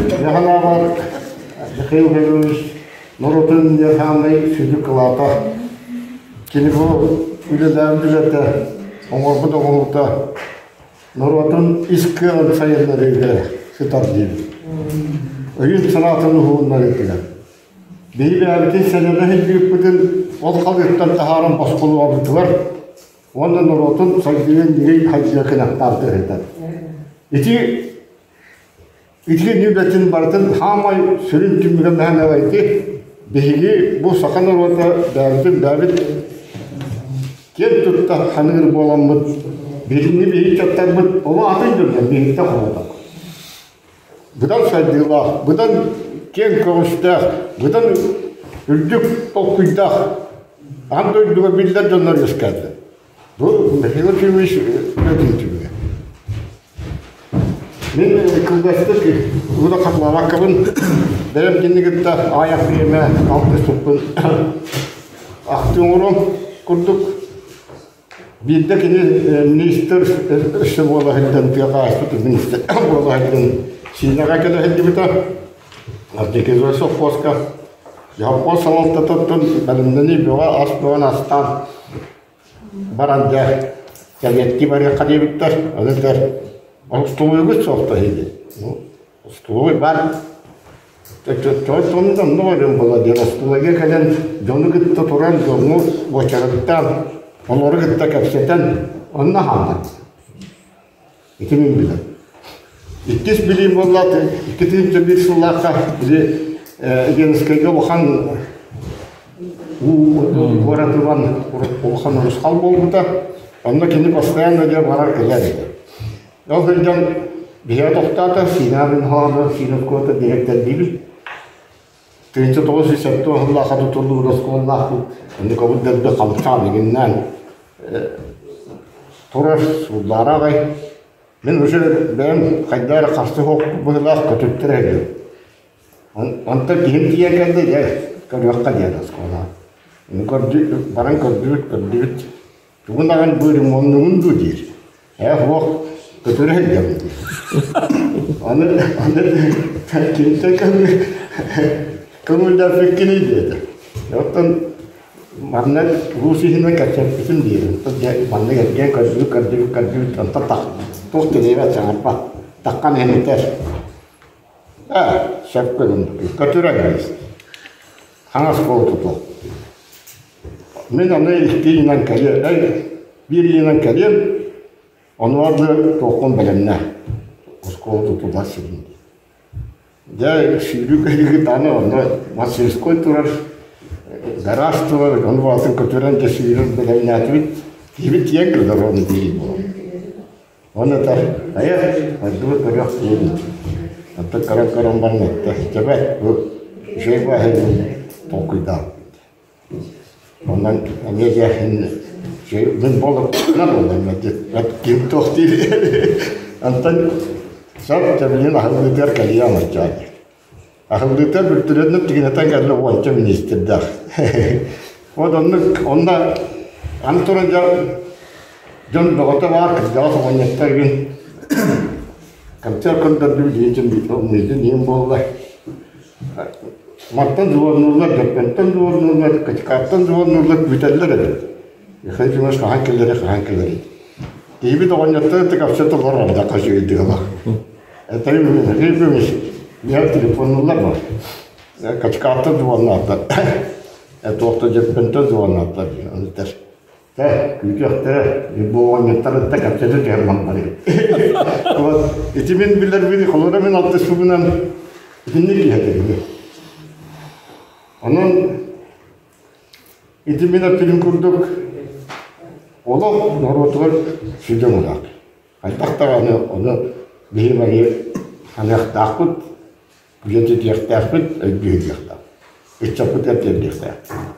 Яханаабар Михаил Гаврилович норуотун Нерханнай сүдү кылаата. Кини бу үлэлээн үлэтэ, оҥорбут оҥоһуута норуотун ис кыаҕын сайыннарыыга сытар диибит. Өйүн-санаатын уһугуннарыытыгар. Биһи бэйэбитин сэнэнэ сылдьыбыппытын ол халыыттан таһааран босхолуобутугар уонна норуотун сайдыытын дириҥ хайдыа кынаттаан тыаһытар. Ити итини үлэтин барытын хаамай сүрүн түмүгэ мэһэнэҕэ ити биһиги бу саха норуота бэйэбитин бэйэбит киэн тутта ханыыр буоламмыт биһигини биһиги дьахтарбыт олох атын дьоннор биһиктэ холоток. Быдан сайдыылаах, быдан киэҥ көҕүстээх, быдан үрдүк толкуйдаах аан дойдуга биллэр дьоннор үөскээтилэр. Бу Михаил Ефимович үлэтин түмүгэ. Мин кылгастык уута хатылаабаккабын бэйэм кинини кытта аҕыйах бириэмэ алтыспыппын ахтыы оҥоруом курдук. Биирдэ кини министр өссө буола сылдьан тыа хаһаайыстыбатын министр буола сылдьан Сиинэҕэ кэлэ сылдьыбыта. Ардикизой совхозка Совхоз салалтатыттан бэлэмнэнии бөҕө ас бөҕөнү астаан баран дьэ кэлиэттии барыахха диэбиттэр. Ону этэр остолобуйгут суох дии. Остолобуй баар. Тоҕо онно барыам буолла диэн остолобуйга кэлэн дьону кытта туран дьоҥҥо уочараттаан олору кытта кэпсэтэн онно хааллым. Ити мин билэм. Иккис билиим буолла 2001 сыллаахха били Ленскэйгэ улахан уу куоратынан улахан урусхал буолбута. Онно кини постоянно дьэ барар кэлэр этэ. Ол сылдьан биһиэхэ тохтоото, Сиинэ Михайловна Синовкота дириэктэрдиибит. 1970 сыллаахха тутуллубут оскуолалаахпыт. Оннукабыт дэлби хамсаан иҥиннээн турар сууллаара аҕай. Мин уже бэйэм хайдах эрэ харсы суох быһыылаах көтүттэр этим. Онтон киһим тиийэн кэллэ, дьэ, көрүөххэ диэн оскуолаҕа. Баран көрдүбүт, көрдүбүт. Тугун даҕаны бу ремоннугун дуу диир. Ээ суох, көтөрө сылдьабын диир. Аны аны кинтэн көҥүллээппиккиний диэтэ. Оттон манна улуус иһинэн кэпсэппитим диир. Оттон дьэ маннык эргийэн көрдүбүт, көрдүбүт, көрдүбүт, онтон тах туох да диэбэт саҥарбат. Таххан иһэн этэр. Ээ, сөпкө гынныккын, көтүрэн кэбис. Хаҥас буола тутуох. Мин аны икки ыйынан кэлиэм, биир ыйынан кэлиэм, онуоха туохпун бэлэмнээ. Оскуола тутуллар сирин дии. Дьэ, сүүрүү кыһыгыт аны онно мастерской турар, гараж турар, ону баҕатын көтүрэн дьэ сүүрэн бэлэмнээтибит. Киһибит тиийэн кэлэр ону диир буолан. Ону этэр, хайа, хайдыбыт көрүөх диэбит. Оттон көрөн-көрөн баран эттэ, чэбэт, бу үчүгэй баһыйбын толкуйдаабыт. Онон эмиэ дьэ мин буолуктана буоллам ким туох диир. Онтон сөп тэбилин аһыллыытыгар кэлиэ оҥорчоо диир. Аһыллыыта бүртүлүөннүк тигинэтэн кэллэ уонча миниистирдээх. Вот оннук онно аны туран дьон дьон бөҕөтө баар кырдьаҕас оҕонньоттор игин концерт көрдөрдүм диэн миигин иһин буолла. Мантан звоннуллар, Дьөппөнтөн звоннуллар, Качкааттан звоннуллар бүтэллэр эбит. Михаил Иванович хаһан кэлэрий, хаһан кэлэрий. Киһибит оҕонньоттор ытык общата олорор да хачыгыйдык Этэрим Ефимович, миэхэ телефоннуллар бар. Качкааттан звоннааттар. Туохта Дьөппөнтөн звоннааттар диэн. Ону этэр. Тэ, күүтүөхтэрэ, бу оҕонньоттор ытта кэпсэтэ түһэн барбарый. Вот, ити мин билэрбин, холобура мин алтыспыбынан итинник киһи этэ. Онон ити мин эппитим курдук олох норуотугар сүдү мунаах. Хайдах даҕаны ону биһи бары ханыахтаахпыт, үйэтитиэхтээхпит, өйдүһүөхтээхпит. Ыччаппытыгар тиэрдиэхтээхпит.